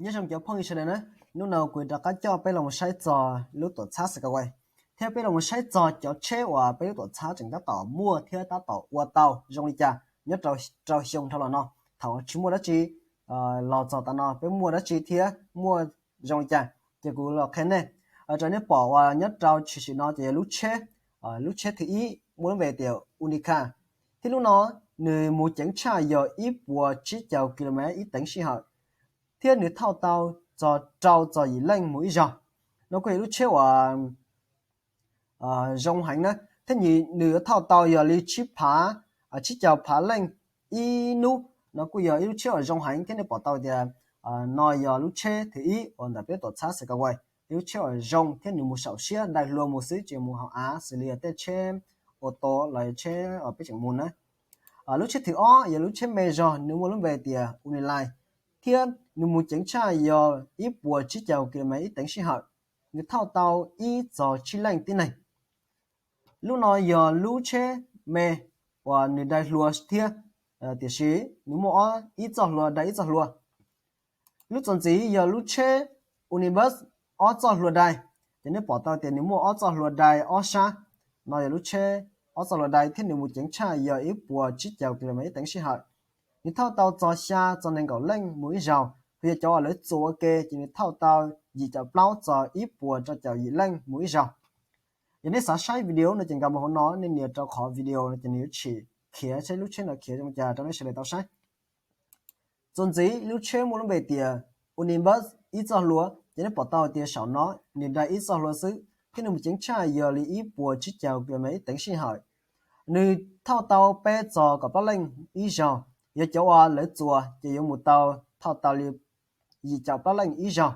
Nyob zoo cov phooj ywg sawv daws na, hnub no kuv rov qab coj peb los saib txog lub tuam txhab Skyway, thiab peb los saib txog cov tsheb uas peb lub tuam txhab tseem tab tom muaj thiab tab tom ua tau zoo li cas nyob rau xyoo dhau los no. Thaum tsis muaj dab tsi los txog tav no peb muaj dab tsi thiab muaj zoo li cas, ces kuv los qhia nej. Raws nej pom uas nyob rau tshwm sim no ces yog lub tsheb, lub tsheb thib ib muaj lub npe tias Unica, thiab lub no nws mus ceev tshaj yog ib puas tsib caug kilomev ib teev sij hawm, thiab nws thauj tau txog rau txog yim leej mus ib zaug. No kuj yog lub tsheb uas zoo heev na, thiab nws yuav thauj tau yog li tsib phav, tsib caug phav leej ib hnub. No kuj yog ib lub tsheb uas zoo heev thiab nej pom tau tias no yog lub tsheb thib ib uas ntawm peb tuam txhab Skyway, ib lub tsheb uas zoo thiab nws mus saum siab dai hlua mus xwb, tsis mus hauv av xws li tej tsheb ua to los tsheb uas peb tseem mus na. Lub tsheb thib ob yog lub tsheb me zog, nws muaj lub npe tias Uniline, thiab nws mus ceev tshaj yog ib puas tsib caug kilomev ib teev sij hawm, nws thauj tau ib txog tsib leej tib neeg. Lub no yog lub tsheb me uas nws dai hlua thiab, tiam sis nws muaj ob ib txoj hlua dai ib txoj hlua. Lub txuas ntxiv yog lub tsheb Unibus ob txoj hlua dai, ces nej pom tau tias nws muaj ob txoj hlua dai ob sab. No yog lub tsheb ob txoj hlua dai thiab nws mus ceev tshaj yog ib puas tsib caug kilomev ib teev sij hawm, nws thauj tau txog xya txog nees nkaum leej mus ib zaug, ho yog cov uas lawv txuas ua ke ces nws thauj tau yim caum plaub txog ib puas rau caum yim leej mus ib zaug. Yog nej xav saib video no ces nkag mus hauv no, nej nias rau qhov video no ces nws yuav tshwm khiav saib lub tsheb no khiav zoo li cas rau nej sawv daws tau saib. Txuas ntxiv lub tsheb muaj lub npe tias Unibus ib txoj hlua, ces nej pom tau tias saum no nws dai ib txoj hlua xwb thiab nws mus ceev tshaj yog li ib puas tsib caug kilomev ib teev sij hawm, nws thauj tau peb txog kaum plaub leej ib zaug, yog cov uas lawv txuas ces yuav mus tau, thauj tau li yim caum plaub leej ib zaug.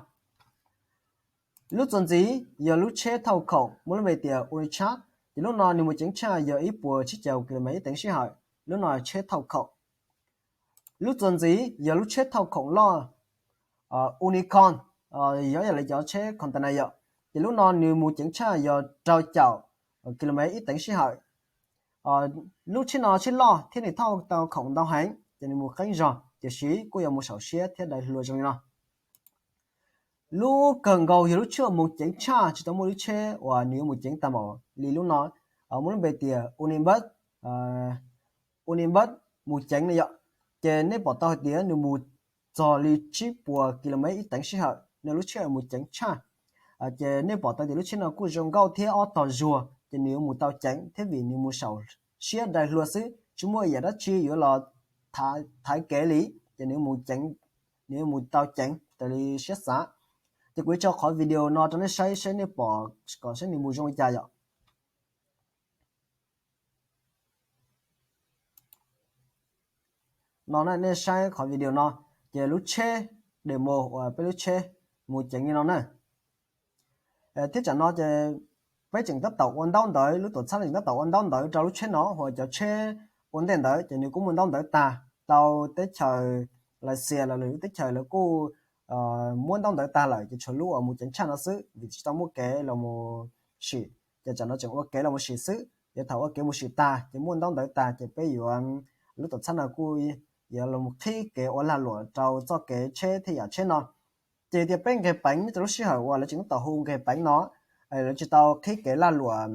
Lub txuas ntxiv yog lub tsheb thauj khoom muaj lub npe tias Unichat, ces lub no nws mus ceev tshaj yog ib puas tsib caug kilomev ib teev sij hawm, lub no tsheb thauj khoom. Lub txuas ntxiv yog lub tsheb thauj khoom loj Unicorn, yog yam li cov tsheb container yom, ces lub no nws mus ceev tshaj yog rau caum kilomev ib teev sij hawm. Lub tsheb no tsheb loj thiab nws thauj tau khoom ntau heev ces nws mus qeeb zog, tiam sis kuj yuav mus saum siab thiab dai hlua zoo li no. Lub kawg nkaus yog lub tsheb uas mus ceev tshaj tsis tau muaj lub tsheb uas nws yuav mus ceev tag npaum li lub no, muaj lub npe tias Unibus, Unibus mus ceev no yom. Ces nej pom tau hais tias nws mus txog li tsib puas kilomev ib teev sij hawm, nws lub tsheb uas mus ceev tshaj. Ces nej pom tau tias lub tsheb no kuj zoo nkauj thiab ob tog zuag, ces nws yuav mus tau ceev thiab vim nws mus saum siab dai hlua xwb, tsis muaj yam dab tsi yuav los thaiv kev li, ces nws mus ceev, nws yuav mus tau ceev raws li siab xav. Ces kuv yuav tso qhov video no rau nej saib, saib nej pom kom saib nws mus zoo li cas yom. No nej saib qhov video no, ces lub tsheb demo uas peb lub tsheb mus ceev li no na. Thiab tsam no ces peb tseem tab tom ua ntaub ntawv, lub tuam txhab no tseem tab tom ua ntaub ntawv rau lub tsheb no, uas cov tsheb ua ntej ntawd ces nws kuj muaj ntaub ntawv tag rau teb chaws Lav Xias los lwm lub teb chaws lawv kuj muab ntaub ntawv tag lawm, ces tshuav lub uas mus ceev tshaj no xwb vim tsis tau muaj kev los mus sim, ces tsam no tseem ua kev los mus sim xwb. Ces thaum ua kev mus sim tag ces muaj ntaub ntawv tag ces peb yuav, lub tuam txhab no kuj yuav los qhib kev ua lag luam rau txoj kev tsheb thiab yam tsheb no. Ces tias peb nqeg peev nyob rau lub sij hawm uas lawv tseem tab tom hu nqeg peev no, lawv tsis tau qhib kev lag luam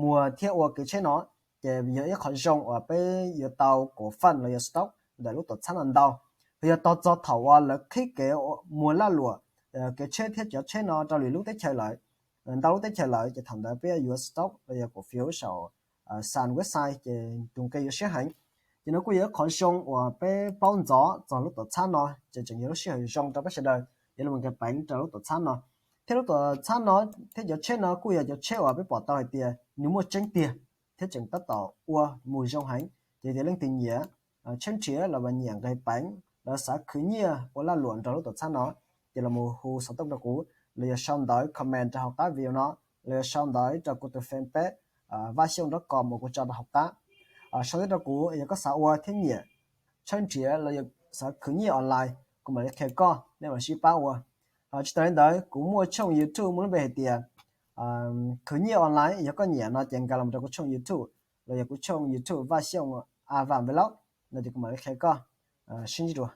muag thiab ua kev tsheb no, ces yog ib qhov zoo uas peb yuav tau koom faj los yog stock ntawm lub tuam txhab no ntau. Yog tos txog thaum uas lawv qhib kev muag lag luam kev tsheb thiab cov tsheb no rau lwm lub teb chaws lawm, ntau lub teb chaws lawm, ces thaum ntawd peb yuav stock los yog koom fiv saum Sun website ces tus nqi yuav siab heev. Ces no kuj yog ib qhov zoo uas peb paub ntxov txog lub tuam txhab no, ces tseem yog lub sij hawm zoo rau peb sawv daws yuav los nqeg peev rau lub tuam txhab no. Thiab lub tuam txhab no thiab cov tsheb no kuj yog cov tsheb uas peb pom tau hais tias nws muaj tseeb tiag thiab tseem tab tom ua mus zoo heev. Ces tias leej twg nyiam tsheb nrhiav los nyiam nqeg peev los xav khwv nyiaj ua lag luam nrog lub tuam txhab no, ces los mus hu xov tooj rau kuv los yog sau ntawv comment rau hauv qab video no, los yog sau ntawv rau kuv tus fanpage Vaj Xyooj dot com uas kuv tso rau hauv qab. Sau ntawv rau kuv, yog koj xav ua thiab nyiam tsheb nrhiav los yog xav khwv nyiaj online, kuv mam li qhia koj, nej mam sib pab ua. Tsis tas li ntawd kuv muaj tshooj YouTube muaj lub npe hais tias khwv nyiaj online, yog koj nyiam no ces nkag los rau kuv tshooj YouTube los yog kuv tshooj YouTube Vaj Xyooj A Vam Vlog no ces kuv mam li qhia koj. Sib ntsib dua.